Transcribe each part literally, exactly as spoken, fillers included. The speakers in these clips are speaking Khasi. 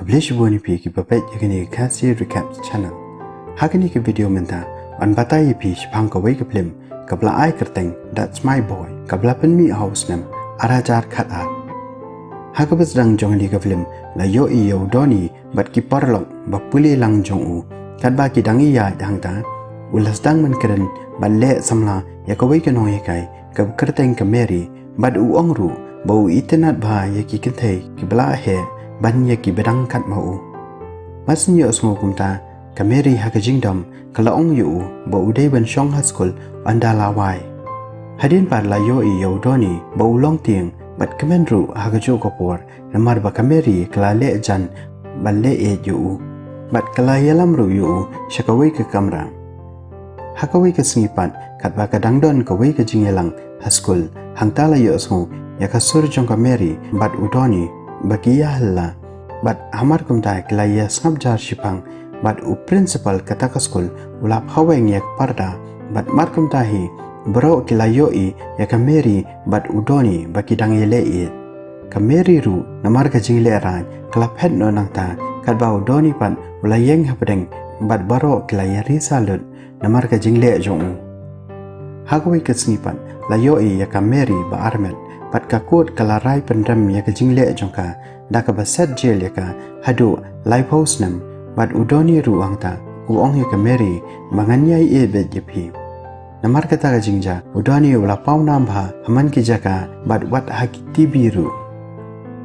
Khublei shibun ïa phi kiba peit ïa kane ka Khasi Recaps channel. Ha kane ka video mynta, yn batai ïa phi shaphang kawei ka film kaba la ai kyrteng That's My Boy, kaba la pynmih ha u snem ar hajar khatar. Ha kaba sdang jong kane ka film, la ïohi ïa u Donnie bad ki paralok ba pule lang jong u. Katba ki dang ïaid hangta, u la sdang ban kren bad leh samla ïa kawei ka nonghikai kaba kyrteng ka Mary, bad u ong ruh ba u itynnad bha ïa ki kynthei kiba la heh ban ïa kiba dang kat ma u. Mar shu ïohsngew kumta, ka Mary ha ka jingdom ka la ong ïa u ba u dei ban shong ha skul ynda la wai. Hadien pat la ïohi ïa u Donnie ba u long tieng bad kmen ruh ha kajuh ka por, namar ba ka Mary ka la leh jan bad leh ïeit ïa u, bad ka la ïalam ruh ïa u sha kawei ka kamra. Ha kawei ka sngi pat, katba ka dang don kawei ka jingïalang ha skul, hangta la ïohsngew ïa ka sur jong ka Mary bad u Donnie ba ki ïahylla. Bad hamar kumta ki la ïasngap jar shiphang, bad u principal kata ka skul u la phaweng ïa ka parda, bad mar kumta hi baroh ki la ïohi ïa ka Mary bad u Donnie ba ki dang ïaleh ïeit. Ka Mary ruh, namar ka jingleh rain, ka la phet noh nangta, katba u Donnie pat u la ïeng hapdeng, bad baroh ki la ïarisa lut namar ka jingleh jong u. Ha kawei ka sngi pat, la ïohi ïa ka Mary ba armet, bad ka kot ka la rai pynrem ïa ka jingleh jong ka da kaba set jail ïa ka haduh laiphew snem. Bad u Donnie ruh hangta u ong ïa ka Mary ba ngan ïai ïeit beit ïa phi. Namar kata ka jingjia, u Donnie u la pawnam bha ha man ki jaka bad wat ha ki TV ruh.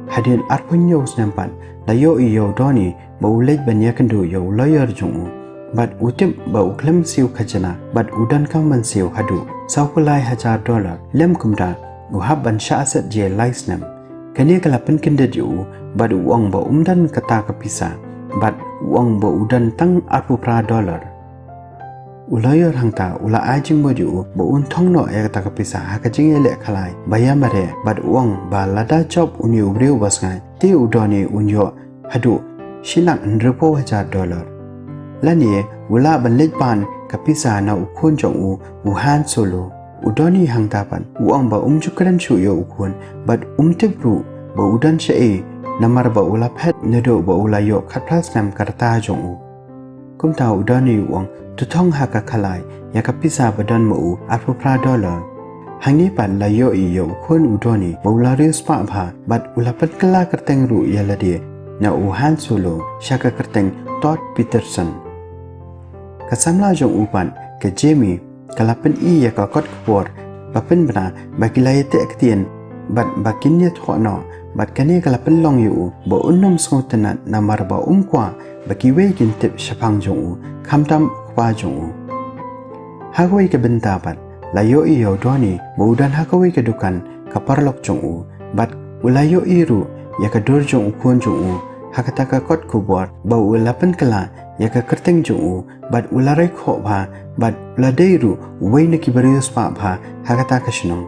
Hadien arphew hynñiew snem pat, la ïohi ïa u Donnie ba u leit ban ïakynduh ïa u lawyer jong u, bad u tip ba u khlem siew khajna, bad u donkam ban siew haduh sawphew lai hajar dollar, lym kumta u hap ban shah set jail lai snem. Kane ka la pynkyndit ïa u, bad u ong ba um don kata ka pisa, bad u ong ba u don tang arphew phra dollar. U lawyer hangta u la ai jingmut ïa u ba un thong noh ïa kata ka pisa ha ka jingïaleh khalai ba ïamareh, bad u ong ba lada jop une u briew ba sngaid, te u Donnie un ïoh haduh shi lak hynriewphew hajar dollar. Lane u lah ban leit pan ka pisa na u khun jong u, u Han Solo. U Donnie hangta pat u ong ba um ju kren shuh ïa u khun, bad um tip ruh ba u don shaei, namar ba u la phet naduh ba u la ïoh khatphra snem ka rta jong u. Kumta u Donnie u ong, to thong ha ka khalai ïa ka pisa ba don ma u arphew phra dollar. Hangne pat la ïohi ïa u khun u Donnie ba u la riewspah bha, bad u la pynkylla kyrteng ruh ïa lade na u Han Solo sha ka kyrteng Todd Peterson. Ka samla jong u pat, ka Jamie, ka la pyni ïa ka kot ka por ba pynbna ba ki la ïateh ktien bad ba kin ïathoh noh, bad kane ka la pynlong ïa u ba un ym sngewtynnad, namar ba um kwah ba kiwei kin tip shaphang jong u, khamtam u kpa jong u. Ha kawei ka bynta pat, la ïohi ïa u Donnie ba u don ha kawei ka dukan ka paralok jong u, bad u la ïohi ruh ïa ka dur jong u khun jong u ha kata ka kot khubor ba u la pynkylla ïa ka kyrteng jong u, bad u la rai khoh bha, bad u la dei ruh uwei na ki bariewspah bha ha kata ka shnong.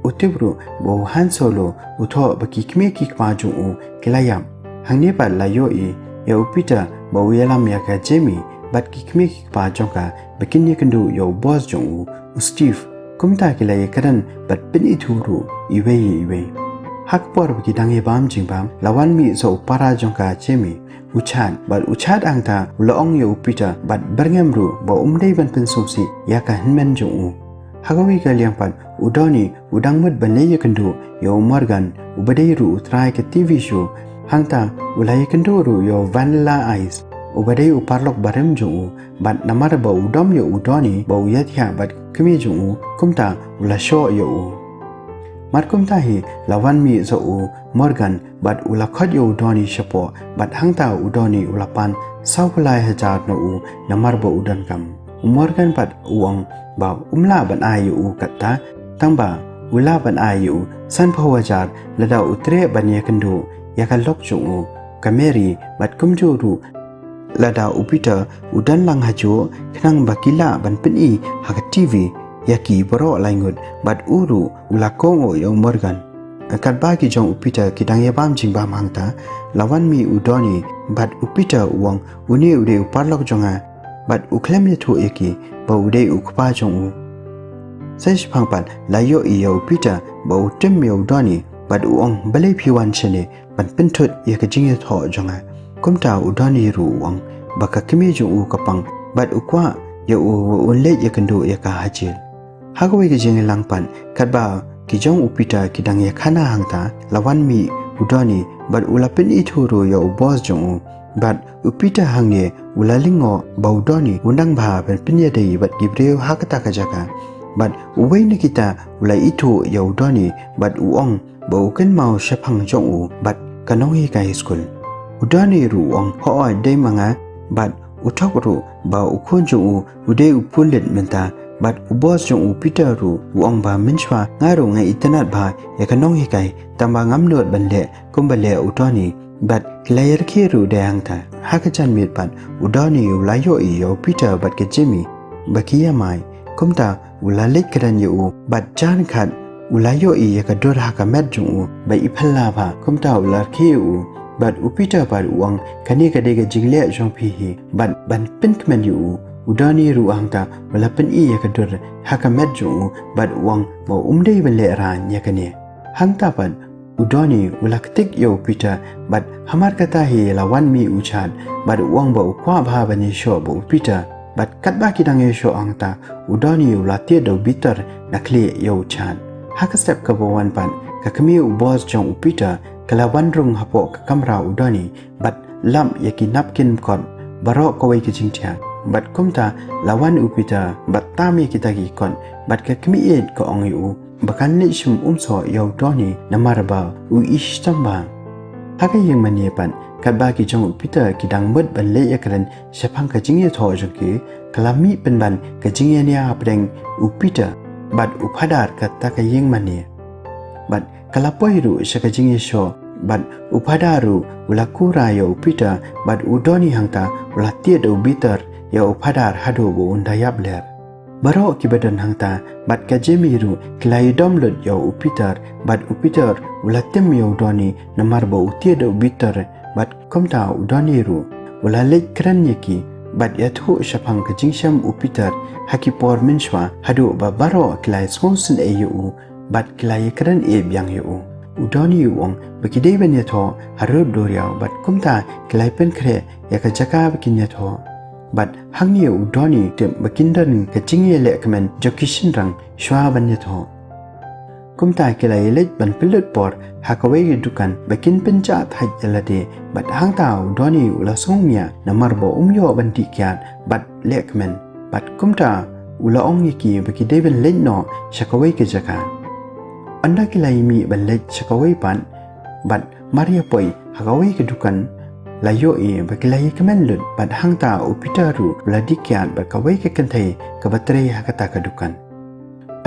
U tip ruh ba u Han Solo u thoh ba ki kmie ki kpa jong u ki la ïap. Hangne pat la ïohi ïa u Peter ba u ïalam ïa ka Jamie bad ki kmie ki kpa jong ka ba kin ïakynduh ïa u boss jong u, u Steve. Kumta ki la ïakren bad pynithuh ruh iwei ïa iwei. Ha ka por ba ki dang ïabam jingbam, la wan mih sa u para jong ka Jamie, u Chad, bad u Chad hangta u la ong ïa u Peter bad byrngem ruh ba um dei ban pynsngewsih ïa ka hynmen jong u. Ha kawei ka liang pat, u Donnie u dang mut ban leit ïakynduh ïa u Morgan, uba dei ruh u trai ka TV show. Hangta u la ïakynduh ruh ïa u Vanilla Ice, uba dei u paralok barim jong u, bad namar ba u dom ïa u Donnie ba u ïathiah bad kmie jong u, kumta u la shoh ïa u. Mar kumta hi la wan mih sa u Morgan bad u la khot ïa u Donnie shapoh, bad hangta u Donnie u la pan sawphew lai hajar na u namar ba u donkam. U Morgan pat u ong ba um lah ban ai ïa u katta, tangba u lah ban ai ïa u sanphew hajar lada u treh ban ïakynduh ïa ka lok jong u, ka Mary, bad kumjuh ruh lada u Peter u don lang hajuh, khnang ba ki lah ban pyni ha ka TV ïa ki baroh lai ngut, bad u ruh u la kohnguh ïa u Morgan. Katba ki jong u Peter ki dang ïabam jingbam hangta, la wan mih u Donnie bad u Peter u ong, une u dei u paralok jong nga bad u khlem ïathuh ïa ki ba u dei u kpa jong u. Sa shiphang pat la ïohi ïa u Peter ba u tim ïa u Donnie bad u ong, balei phi wan shane ban pynthut ïa ka jingïathoh jong nga? Kumta u Donny ruh u ong ba ka kmie jong u ka pang bad u kwah ïa u un leit ïakynduh ïa ka ha jel. Ha kawei ka jingïalang pat katba ki jong u Peter ki dang ïakhana hangta la wan mih u Donny bad u la pynithuh ruh ïa u boss jong u. Bad u Peter hangne u la lyngngoh ba u Donny u nang bha ban pynïadei bad ki briew ha kata ka jaka. Bad uwei na kita u la ithuh ïa u Donny bad u ong ba u kynmaw shaphang jong u bad ka nonghikai skul. U Donny ruh u ong, hooid dei ma nga, bad u thok ruh ba u khun jong u u dei u pulit mynta. Bad u boss jong u Peter ruh u ong ba mynshuwa nga ruh nga itynnad bha ïa ka nonghikai, tangba ngam nud ban leh kumba leh u Donny. Bad ki la ïarkhie ruh dei hangta. Ha ka janmiet pat u Donny u la ïohi ïa u Peter bad ka Jamie ba ki ïamai. Kumta u la leit kren ïa u bad jan khat u la ïohi ïa ka dur ha ka met jong u ba i phylla bha. Kumta u la rkhie ïa u bad u Peter pat u ong, kane ka dei ka jingleh jong phi hi bad ban pynkmen ïa u. U Donny ruh hangta u la pyni ïa ka dur ha ka met jong u bad u ong ba um dei ban lehraiñ ïa kane. Hangta pat u Donny u la ktik ïa u Peter bad hamar kata hi la wan mih u Chad bad u ong ba u kwah bha ban ïashoh bad u Peter. Bad katba ki dang ïashoh hangta u Donny u la tied da u bitar na khlieh ïa u Chad. Ha ka step kaba wan pat ka kmie u boss jong u Peter ka la wan rung hapoh ka kamra u Donny bad lap ïa ki napkin kot baroh kawei ka jingthiah. Bad kumta la wan u Peter bad tam ïa kita ki kot bad ka kmie ïeit ka ong ïa u ba kan leit shim umsoh ïa u Donny namar ba u i shitom bha. Ha ka ïing mane pat katba ki jong u Peter ki dang mut ban leit ïakren shaphang ka jingïathoh jong ki, ka la mih pynban ka jingïania hapdeng u Peter bad u phadar kata ka ïing mane. Bad ka la poi ruh sha ka jingïashoh bad u phadar ruh u la kura ïa u Peter bad u Donny hangta u la tied da u bitar ïa u phadar haduh ba un da ïap ler. Baroh kiba don hangta bad ka Jamie ruh ki la ïadom lut ïa u Peter bad u Peter u la tim ïa u Donny namar ba u tied da u bitar. Bad kumta u Donny ruh u la leit kren ïa ki bad ïathuh shaphang ka jingshem u Peter ha ki por mynshuwa haduh ba baroh ki la ïasngewsynei ïa u bad ki la ïakren ïa biang ïa u. U Donny u ong ba ki dei ban ïathoh harud duriaw bad kumta ki la pynkhreh ïa ka jaka ba kin ïathoh. Bad hangne u Donny u tip ba kin don ka jingïalehkmen jong ki shynrang shuwa ban ïathoh. Kumta ki la ïaleit ban pynlut por ha kawei ka dukan ba kin pynjah thait ïa lade bad hangta u Donny u la sngew ngiah namar ba um ïoh ban dih kiad bad lehkmen. Bad kumta u la ong ïa ki ba ki dei ban leit noh sha kawei ka jaka. Ynda ki la ïa mih ban leit sha kawei pat bad mar ïa poi ha kawei ka dukan la ïohi ba ki la ïakmen lut bad hangta u Peter ruh u la dih kiad bad kawei ka kynthei kaba trei ha kata ka dukan.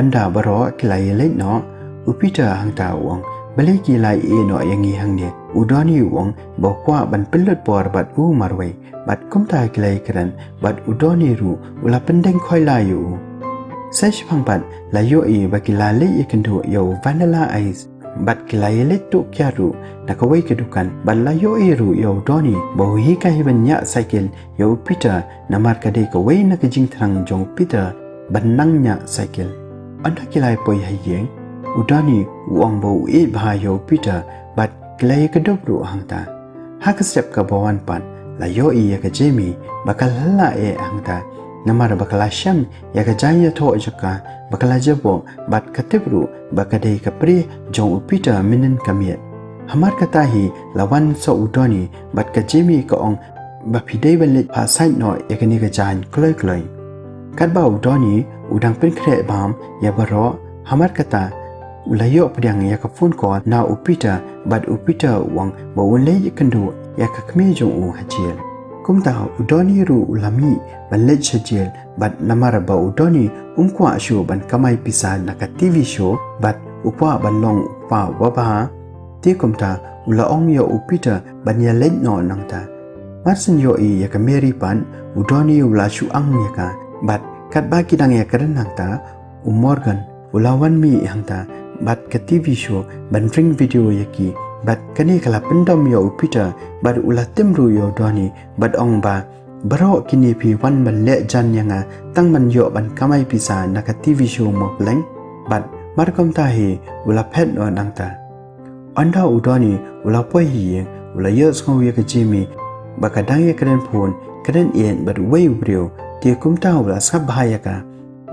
Ynda baroh ki la ïaleit noh u Peter hangta u ong, balei ki la ïeh noh ïa ngi hangne? U Donny u ong ba u kwah ban pynlut por bad u marwei. Bad kumta ki la ïakren bad u Donny ruh u la pyndeng khoila ïa u. Sa shiphang pat la ïohi ba ki la leit ïakynduh ïa u Vanilla Ice bad ki la ïaleit tuh kiad ruh na kawei ka dukan bad la ïohi ruh ïa u Donny ba u hikai ban ñiah cycle ïa u Peter namar ka dei kawei na ka jingthrang jong u Peter ban nang ñiah cycle. Ynda ki la ïa poi ha ïing u Donny u ong ba u ïeit bha ïa u Peter bad ki la ïakdup ruh hangta. Ha ka step kaba wan pat la ïohi ïa ka Jamie ba ka la lah eh hangta namar ba ka la shem ïa ka jaiñ ïathoh jong ka ba ka la jaboh bad ka tip ruh ba ka dei ka prie jong u Peter mynnin ka miet. Hamar kata hi la wan sa u Donny bad ka Jamie ka ong ba phi dei ban leit phah sait noh ïa kane ka jaiñ kloi kloi. Katba u Donny u dang pynkhreh bam ïa baroh hamar kata u la ïoh pdiang ïa ka phone call na u Peter bad u Peter u ong ba un leit ïakynduh ïa ka kmie jong u ha jel. Kumta u Donny ruh u la mih ban leit sha jel bad namar ba u Donny um kwah shuh ban kamai pisa na ka T V show bad u kwah ban long u kpa uba bha. Te kumta u la ong ïa u Peter ban ïaleit noh nangta. Mar shen ïohi ïa ka Mary pat u Donny u la shu ang ïa ka bad katba ki dang ïakren nangta u Morgan u la wan mih hangta bad ka T V show ban ring video ïa ki bad kane ka la pyndom ïa u Peter bad u la tim ruh ïa u Donny bad ong ba baroh kine phi wan ban leh jan ïa nga tang ban ïoh ban kamai pisa na ka T V show mo pleng. Bad mar kumta hi u la phet noh nangta. Ynda u Donny u la poi ha ïing u la ïohsngew ïa ka Jamie ba ka dang ïakren phone, kren ïeit bad uwei u briew, te kumta u la sngap bha ïa ka.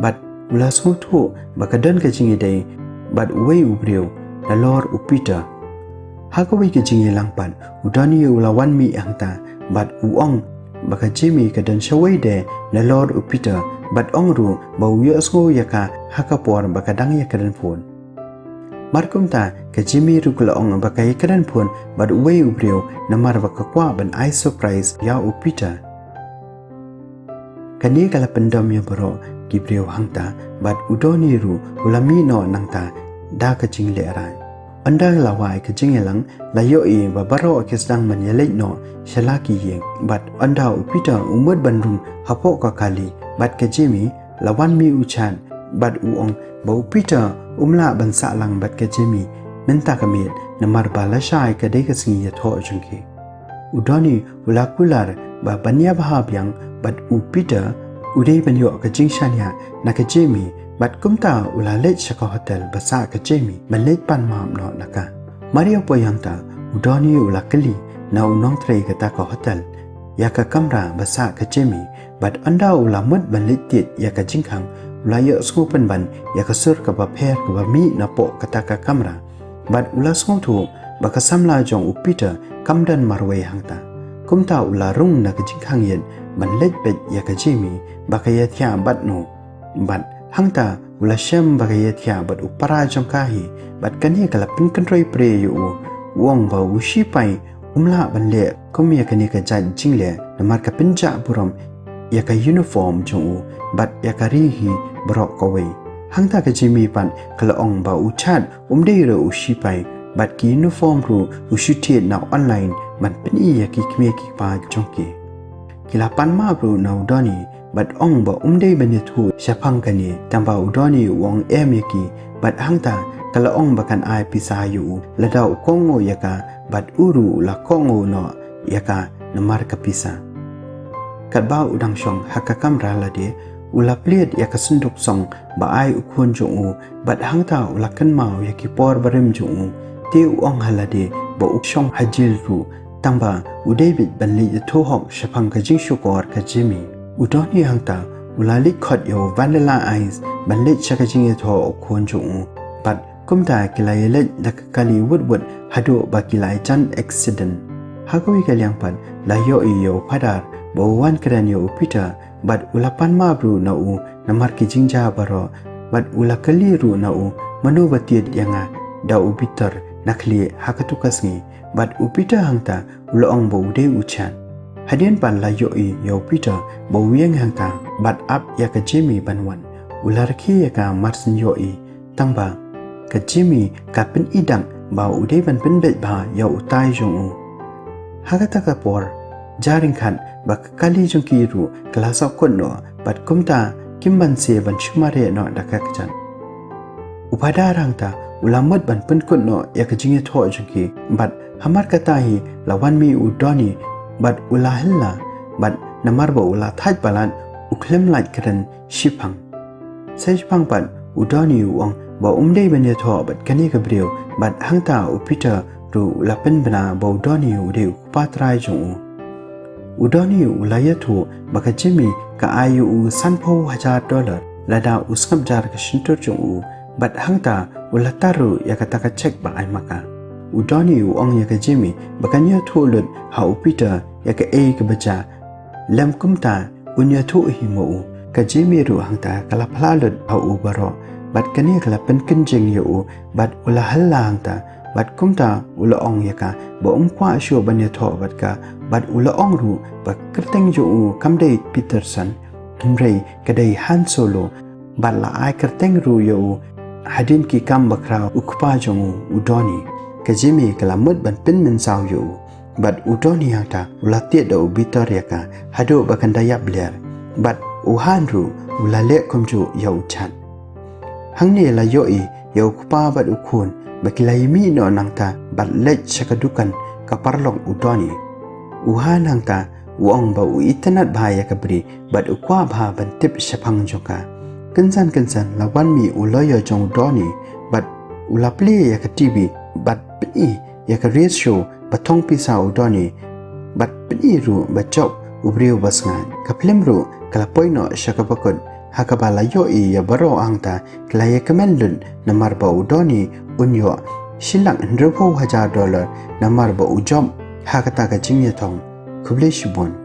Bad u la sngewthuh ba ka don ka jingïadei bad uwei u briew nalor u Peter. Ha kawei ka jingïalang pat, u Donny u la wan mih hangta bad u ong ba ka Jamie ka don shawei de nalor u Peter, bad ong ruh ba u ïohsngew ïa ka ha ka por ba ka dang ïakren phone. Mar kumta, ka Jamie ruh ka la ong ba ka ïakren phone bad uwei u briew namar ba ka kwah ban ai surprise ïa u Peter. Kane ka la pyndom ïa baroh ki briew hangta, bad u Donny ruh u la mih noh nangta da ka jinglehrain. Ynda la wai ka jingïalang, la ïohi ba baroh ki sdang ban ïaleit noh sha la ki ïing, bad ynda u Peter u mut ban rung hapoh ka kali, bad ka Jamie la wan mih u chad, bad u ong ba u Peter um lah ban sah lang bad ka Jamie mynta ka miet, namar ba lashai ka dei ka sngi ïathoh jong ki. U Donny u la kular ba ban ïa bha biang bad u Peter, u dei ban ïoh ka jingshaniah na ka Jamie, bad kumta u la leit sha ka hotel ba sah ka Jamie ban leit pan map noh na ka. Mar ïa poi hangta, u Donny u la kylli na u nongtrei kata ka hotel ïa ka kamra ba sah ka Jamie, bad ynda u la mut ban leit tied ïa ka jingkhang, u la ïohsngew pynban ïa ka sur kaba pher kaba mih napoh kata ka kamra. Bad u la sngewthuh ba ka samla jong u Peter kam don marwei hangta. Kumta u la rung na ka jingkhang ïit ban leit peit ïa ka Jamie ba ka ïathiah bad no. Bad hangta u la shem ba ka ïathiah bad u para jong ka hi, bad kane ka la pynkynroi pre ïa u, u ong ba u shipai um lah ban leh kum ïa kane ka jait jingleh namar ka pynjah burom ïa ka uniform jong u bad ïa ka ri hi baroh kawei. Hangta ka Jamie pat ka la ong ba u chad um dei ruh u shipai, bad ki uniform ruh u shu thied na online ban pyni ïa ki kmie ki kpa jong ki. Ki la pan map ruh na u Donny bad ong ba um dei ban ïathuh shaphang kane, tangba u Donny u ong em ïa ki, bad hangta ka la ong ba kan ai pisa ïa u lada u kohnguh ïa ka, bad u ruh u la kohnguh noh ïa ka namar ka pisa. Katba u dang shong ha ka kamra lade, u la plied ïa ka synduk song ba ai u khun jong u, bad hangta u la kynmaw ïa ki por barim jong u. Te u ong ha lade ba u shong ha jel ruh, tangba u dei beit ban leit ïathuh hok shaphang ka jingshukor ka Jamie. U Donny hangta u la leit khot ïa u Vanilla Ice ban leit sha ka jingïathoh u khun jong u. Bad kumta ki la ïaleit da ka kali wut wut haduh ba ki la ïajan accident. Ha kawei ka liang pat, la ïohi ïa u Phadar ba u wan kren ïa u Peter, bad u la pan map ruh na u namar ki jingjia baroh, bad u la kylli ruh na u, mano ba tied ïa nga da u Peter na khlieh ha katu ka sngi. Bad u Peter hangta u la ong ba u dei u chad. Hadien pat la ïohi ïa u Peter ba u ïeng hangta bad ap ïa ka Jamie ban wan. U la rkhie ïa ka mar syn ïohi, tangba ka Jamie ka pyni dak ba u dei ban pynbeit bha ïa utai jong u. Ha kata ka por, ja ryngkat ba ka kali jong ki ruh ka la sahkut noh, bad kumta kim banse ban shu mareh noh da ka kjat. U Phadar hangta u la mut ban pynkut noh ïa ka jingïathoh jong ki, bad hamar kata hi la wan mih u Donny bad u la hylla, bad namar ba u la thait palat, u khlem lait kren shiphang. Sa shiphang pat, u Donny u ong ba um dei ban ïathoh bad kane ka briew, bad hangta u Peter ruh u la pynbna ba u Donny u dei u kpa trai jong u. U Donny u la ïathuh ba ka Jamie ka ai ïa u sanphew hajar dollar lada u sngap jar ka shyntur jong u, bad hangta u la tar ruh ïa kata ka cheque ba ai ma ka. U Donny u ong ïa ka Jamie ba kan ïathuh lut ha u Peter ïa kaei kaba jia, lym kumta un ïathuh hi ma u. Ka Jamie ruh hangta ka la phla lut ha u baroh, bad kane ka la pynkynjing ïa u, bad u la hylla hangta, bad kumta u la ong ïa ka ba um kwah shuh ban ïathoh bad ka, bad u la ong ruh ba kyrteng jong u kam dei Peterson, hynrei ka dei Han Solo, bad la ai kyrteng ruh ïa u hadien ki kam bakhraw u kpa jong u, u Donny. Ka Jamie ka la mut ban pynmynsaw ïa u, bad u Donny hangta u la tied da u Peter ïa ka haduh ba kan da ïap ler, bad u Han ruh u la leh kumjuh ïa u chad. Hangne la ïohi ïa u kpa bad u khun ba ki la ïa mih noh nangta bad leit sha ka dukan ka paralok u Donny. U Han hangta u ong ba u itynnad bha ïa ka bri bad u kwah bha ban tip shaphang jong ka. Kynsan kynsan la wan mih u lawyer jong u Donny bad u la plie ïa ka T V bad pyni ïa ka ratio ba thong pisa u Donny. bad pyni ruh ba jop u briew basngaid. Ka phlim ruh ka la poi noh sha kaba kut, ha kaba la ïohi ïa baroh hangta ki la ïakmen lut namar ba u Donny un ïoh shi lak hynriewphew hajar dollar namar ba u jop ha kata ka jingïathong. Khublei shibun.